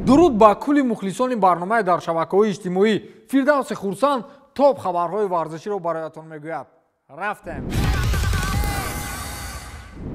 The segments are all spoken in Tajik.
Дуруд ба кулли мухлисони барномаи дар шабакаҳои иҷтимоӣ. Фирдавси Хурсанд топ хабарҳои варзиширо бароятон мегӯяд. Рафтем.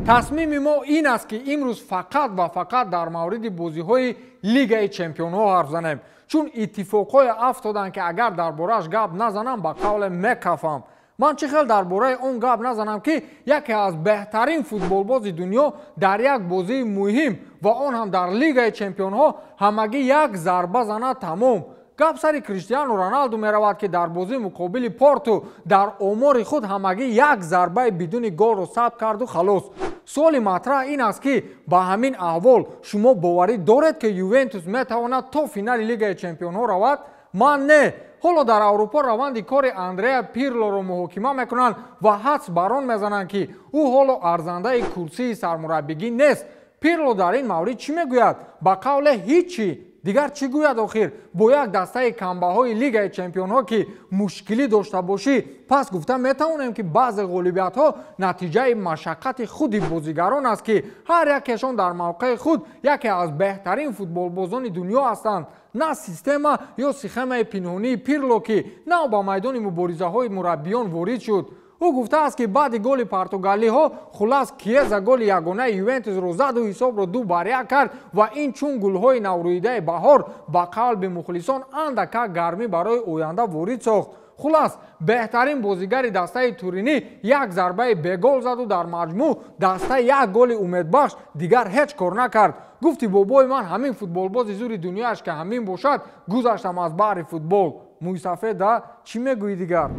Тасмими мо ин аст, ки имрӯз фақат ва фақат дар мавриди бозиҳои Лигаи чемпионҳо ҳарф занем, чун иттифоқҳое афтоданд, ки агар дар борааш гап назанам, ба қавле мекафам. Ман чӣ хел дар бораи он гап назанам, ки яке аз беҳтарин футболбози дунё дар як бозии муҳим ва он ҳам дар Лигаи чемпионҳо ҳамагӣ як зарба занад, тамом. Гап сари Криштиану Роналду меравад, ки дар бозии муқобили Порту дар омори худ ҳамагӣ як зарбаи бидуни голро сабт карду халос. Суоли матраҳ ин аст, ки ба ҳамин аҳвол шумо боварӣ доред, ки Ювентус метавонад то финали Лигаи чемпионҳо равад? Ман не. Ҳоло дар Аврупо раванди кори Андреа Пирлоро муҳокима мекунанд ва ҳадс бар он мезананд, ки ӯ ҳоло арзандаи курсии сармураббигӣ нест. Пирло дар ин маврид чӣ мегӯяд? Ба қавле ҳичи. Дигар чӣ гӯяд охир? Бо як дастаи камбаҳои Лигаи чемпионҳо ки мушкилӣ дошта бошӣ, пас гуфта метавонем, ки баъзе ғолибиятҳо натиҷаи машаққати худи бозигарон аст, ки ҳар якешон дар мавқеи худ яке аз беҳтарин футболбозони дунё ҳастанд, на система ё схемаи пинҳонии Пирло, ки нав ба майдони муборизаҳои мураббиён ворид шуд. Ӯ гуфтааст, ки баъди голи португалиҳо, хулас, Киеза голи ягонаи Ювентусро заду ҳисобро 2-1 кард ва ин чун гулҳои наврӯидаи баҳор ба қалби мухлисон андакак гармӣ барои оянда ворид сохт. Хулас, беҳтарин бозигари дастаи туринӣ як зарбаи бегол заду дар маҷмӯъ даста як голи умедбахш, дигар ҳеҷ кор накард. Гуфти бобои ман, ҳамин футболбози зури дунёяш ки ҳамин бошад, гузаштам аз баҳри футбол. Мӯйсафеда, чӣ мегӯӣ дигар?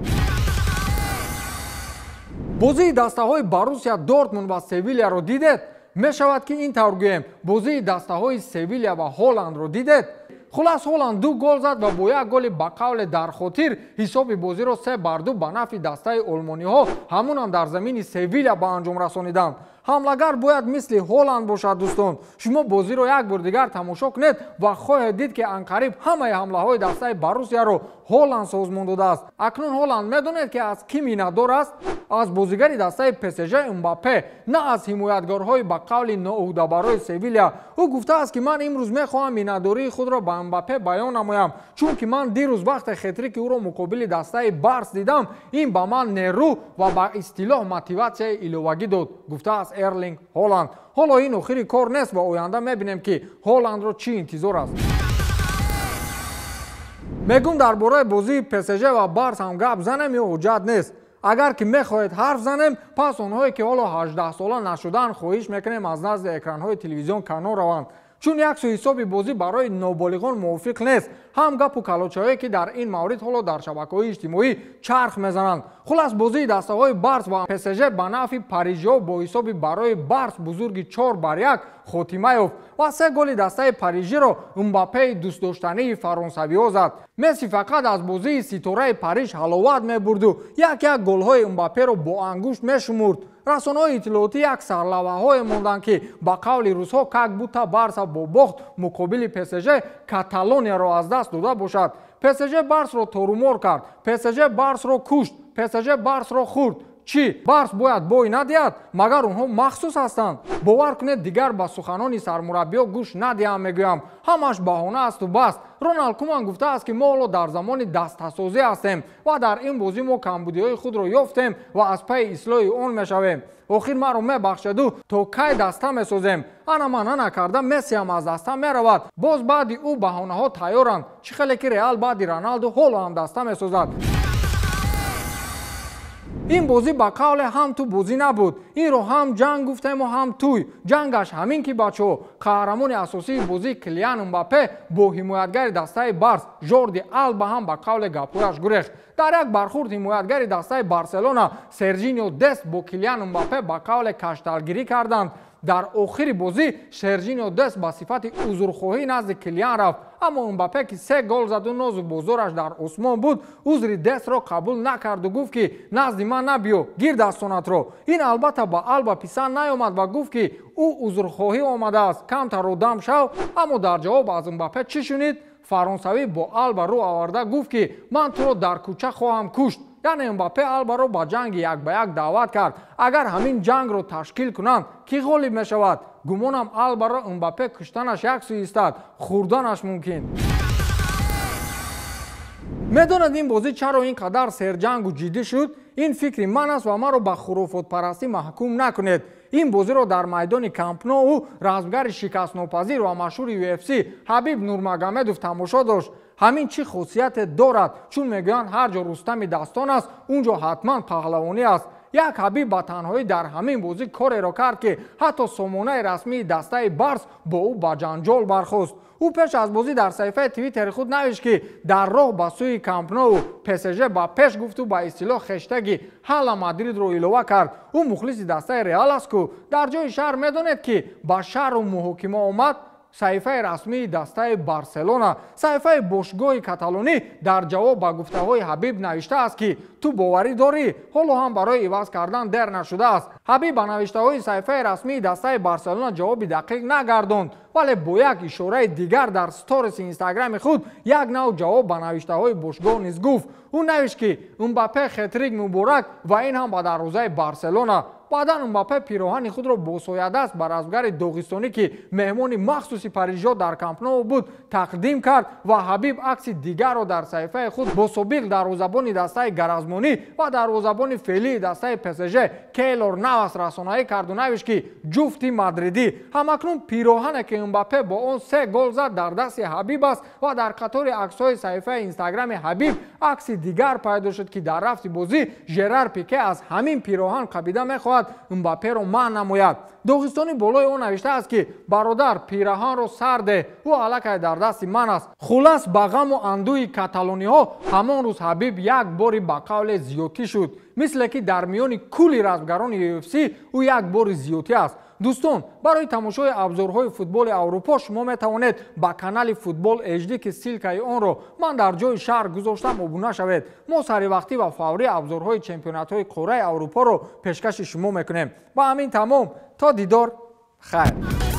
Бозии дастаҳои Боруссия Дортмунд ва Севилияро дидед? Мешавад, ки ин тавр гӯем, бозии дастаҳои Севилия ва Ҳолландро дидед? Хулас, Ҳолланд ду гол зад ва бо як голи ба қавле дар хотир ҳисоби бозиро 3-2 ба нафъи дастаи олмониҳо, ҳамунам дар замини Севилия, ба анҷом расониданд. Ҳамлагар бояд мисли Ҳолланд бошад. Дӯстон, шумо бозиро як бор дигар тамошо кунед ва хоҳед дид, ки анқариб ҳамаи ҳамлаҳои дастаи Боруссияро Ҳолланд созмон додааст. Акнун Ҳолланд медонед, ки аз кӣ миннатдор аст? Аз бозигари дастаи ПСЖ Мбаппе, на аз ҳимоятгорҳои ба қавли ноуҳдабарои Севилия. Ӯ гуфтааст, ки ман имрӯз мехоҳам миннатдории худро ба Мбаппе баён намоям, чунки ман дирӯз вақте хетрики ӯро муқобили дастаи Барс дидам, ин ба ман нерӯ ва ба истилоҳ мотиватсияи иловагӣ дод, гуфтааст Эрлинг Ҳолланд. Ҳоло ин охири кор нест ва оянда мебинем, ки Ҳолландро чӣ интизор аст. Мегӯм, дар бораи бозии ПСЖ ва Барс ҳам гап занем ё ҳуҷҷат нест? Агар ки мехоҳед ҳарф занем, пас онҳое ки ҳоло 18сола нашудаанд, хоҳиш мекунем, аз назди экранҳои телевизион канор раванд, чун яксу ҳисоби бозӣ барои ноболиғон мувофиқ нест, ҳам гапу калочаҳое, ки дар ин маврид ҳоло дар шабакаҳои иҷтимоӣ чарх мезананд. Хулас, бозии дастаҳои Барс ва ПСЖ ба нафъи парижиҳо бо ҳисоби барои Барс бузурги 4-1 хотима ёфт ва се голи дастаи парижиро Мбаппеи дӯстдоштании фаронсавиҳо зад. Месси фақат аз бозии ситораи Париж ҳаловат мебурду як як голҳои Мбапперо бо ангушт мешумурд. Расонаҳои иттилоотӣ як сарлавҳаҳое монданд, ки ба қавли русҳо как будто Барса бо бохт муқобили ПСЖ Каталонияро аз даст дода бошад. ПСЖ Барсро торумор кард, ПСЖ Барсро кушт, ПСЖ Барсро хӯрд. Чӣ, Барс бояд бой надиҳад? Магар онҳо махсус ҳастанд? Бовар кунед, дигар ба суханони сармураббиё гӯш надиҳам, мегӯям, ҳамаш баҳона асту бас. Роналд Куман гуфтааст, ки мо ҳоло дар замони дастасозӣ ҳастем ва дар ин бозӣ мо камбудиҳои худро ёфтем ва аз пайи ислоҳи он мешавем. Охир маро мебахшеду, то кай даста месозем? Ана ман ана карда Мессиам аз даста меравад, боз баъди ӯ баҳонаҳо тайёранд. Чӣ хеле ки Реал баъди Роналду ҳоло ҳам даста месозад. Ин бозӣ ба қавле ҳам ту бозӣ набуд, инро ҳам ҷанг гуфтему, ҳам тӯй. Ҷангаш ҳамин, ки бачаҳо, қаҳрамони асосии бозӣ Килиан Мбаппе бо ҳимоятгари дастаи Барс Жорди Алба ҳам ба қавле гапҳояш гурехт. Дар як бархурд ҳимоятгари дастаи Барселона Сержинио Дест бо Килиан Мбаппе ба қавле кашталгирӣ карданд. Дар охири бозӣ Сержинио Дест ба сифати узрхоҳӣ назди Килиан рафт, аммо Мбаппе, ки се гол заду нозу бозораш дар осмон буд, узри Дестро қабул накарду гуфт, ки назди ман набиё, гир дастонатро. Ин албатта ба Алба писанд наёмад ва гуфт, ки ӯ узрхоҳӣ омадааст, камтар одам шав. Аммо дар ҷавоб аз Мбаппе чӣ шунид? Фаронсавӣ бо Алба рӯ оварда гуфт, ки ман туро дар кӯча хоҳам кушт. Яъне Мбаппе Албаро ба ҷанги як ба як даъват кард. Агар ҳамин ҷангро ташкил кунанд, кӣ ғолиб мешавад? Гумонам Албаро Мбаппе куштанаш як сӯ истад, хӯрданаш мумкин. Медонад ин бозӣ чаро ин қадар серҷангу ҷиддӣ шуд? Ин фикри ман аст ва маро ба хурофотпарастӣ маҳкум накунед. Ин бозиро дар майдони Камп Ноу размгари шикастнопазир ва машҳури UFC Ҳабиб Нурмагомедов тамошо дошт. Ҳамин чӣ хусусияте дорад? Чун мегӯянд ҳар ҷо Рустами Дастон аст, он ҷо ҳатман паҳлавонӣ аст. Як Ҳабиб ба танҳоӣ дар ҳамин бозӣ кореро кард, ки ҳатто сомонаи расмии дастаи Барс бо ӯ ба ҷанҷол бархост. Ӯ пеш аз бозӣ дар саҳифаи Твиттери худ навишт, ки дар роҳ ба сӯи Камп Ноу ПСЖ ба пеш гуфту ба истилоҳ хештаги Ҳала Мадридро илова кард. Ӯ мухлиси дастаи Реал аст ку. Дар ҷои шаҳр медонед, ки ба шаҳру муҳокима омад саҳифаи расмии дастаи Барселона. Саҳифаи бошгоҳи каталонӣ дар ҷавоб ба гуфтаҳои Ҳабиб навиштааст, ки ту боварӣ дорӣ, ҳоло ҳам барои иваз кардан дер нашудааст. Ҳабиб ба навиштаҳои саҳифаи расмии дастаи Барселона ҷавоби дақиқ нагардонд, вале бо як ишораи дигар дар сториси инстаграми худ як нав ҷавоб ба навиштаҳои бошгоҳ низ гуфт. Ӯ навишт, ки Мбаппе хетрик муборак ва ин ҳам ба дарвозаи Барселона. Баъдан Мбаппе пироҳани худро бо соядаст ба размгари доғистонӣ, ки меҳмони махсуси парижиҳо дар Камп Ноу буд, тақдим кард ва Ҳабиб акси дигарро дар саҳифаи худ бо собиқ дарвозабони дастаи гаразмонӣ ва дарвозабони феълии дастаи ПСЖ Кейлор Навас расонаӣ карду навишт, ки ҷуфти мадридӣ. Ҳамакнун пироҳане, ки Мбаппе бо он 3 гол зад, дар дасти Ҳабиб аст ва дар қатори аксҳои саҳифаи инстаграми Ҳабиб акси дигар пайдо шуд, ки дар рафти бозӣ Жерар Пике аз ҳамин пироҳан қабида мехоҳад Мбапперо манъ намояд. Доғистонӣ болои он навиштааст, ки бародар, пираҳанро сарде, ӯ аллакай дар дасти ман аст. Хулас, ба ғаму андӯҳи каталониҳо ҳамон рӯз Ҳабиб як бори ба қавле зиёдтӣ шуд, мисле ки дар миёни кулли размгарони UFC ӯ як бори зиёдтӣ аст. Дӯстон, барои тамошои абзорҳои футболи Аврупо шумо метавонед ба канали Футбол HD, ки ссилкаи онро ман дар ҷои шаҳр гузоштам, обуна шавед. Мо саривақтӣ ва фаврӣ абзорҳои чемпионатҳои қораи Аврупоро пешкаши шумо мекунем. Ба ҳамин тамом, то дидор, хайр.